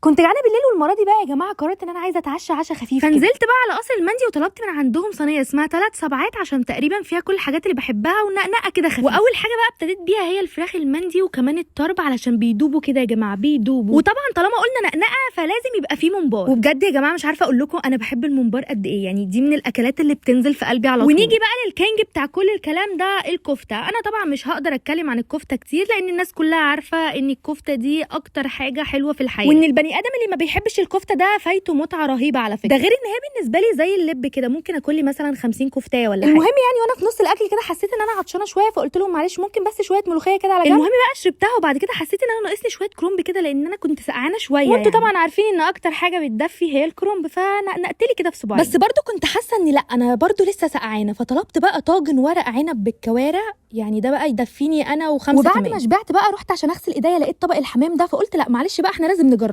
كنت جعانة بالليل، والمرة دي بقى يا جماعة قررت ان انا عايزه اتعشى عشاء خفيف. فنزلت بقى على قصر المندي وطلبت من عندهم صينية اسمها 3 سبعات، عشان تقريبا فيها كل الحاجات اللي بحبها ونقنقه كده خفيف. واول حاجة بقى ابتديت بيها هي الفراخ المندي وكمان الطرب، علشان بيدوبوا كده يا جماعة بيدوبوا. وطبعا طالما قلنا نقنقه فلازم يبقى فيه ممبار. وبجد يا جماعة مش عارفه اقول لكم انا بحب الممبار قد ايه، يعني دي من الاكلات اللي بتنزل في قلبي على طول. ونيجي بقى لل king بتاع كل الكلام ده، الكفتة. انا طبعا مش هقدر اتكلم عن الكفتة كتير، لان الناس كلها عارفه ان الكفتة دي اكتر حاجة حلوة في الحياة، وان البني ادم اللي ما بيحبش الكفتة ده فايته متعه رهيبة على فكرة. ده غير ان هي بالنسبة لي زي اللب كده، ممكن اكل لي مثلا 50 كفتايه ولا حاجة. المهم يعني وانا في نص الاكل كده حسيت ان انا عطشانة شوية، فقلت لهم معلش ممكن بس شوية ملوخية كده على جنب. المهم بقى شربتها، وبعد كده حسيت ان انا ناقصني شوية كرنب كده، لان انا كنت سقعانه شوية. وانتوا يعني طبعا عارفين ان اكتر حاجة بتدفي هي الكرنب، فنقنقت لي كده في صباعي. بس برضو كنت حاسه ان لا انا برضو لسه سقعانه، فطلبت بقى طاجن ورق عنب بالكوارع، يعني ده بقى يدفيني انا وخمسة. وبعد ما شبعت بقى رحت عشان اغسل ايديا، لقيت طبق الحمام ده، فقلت لا معلش بقى احنا لازم نجربه.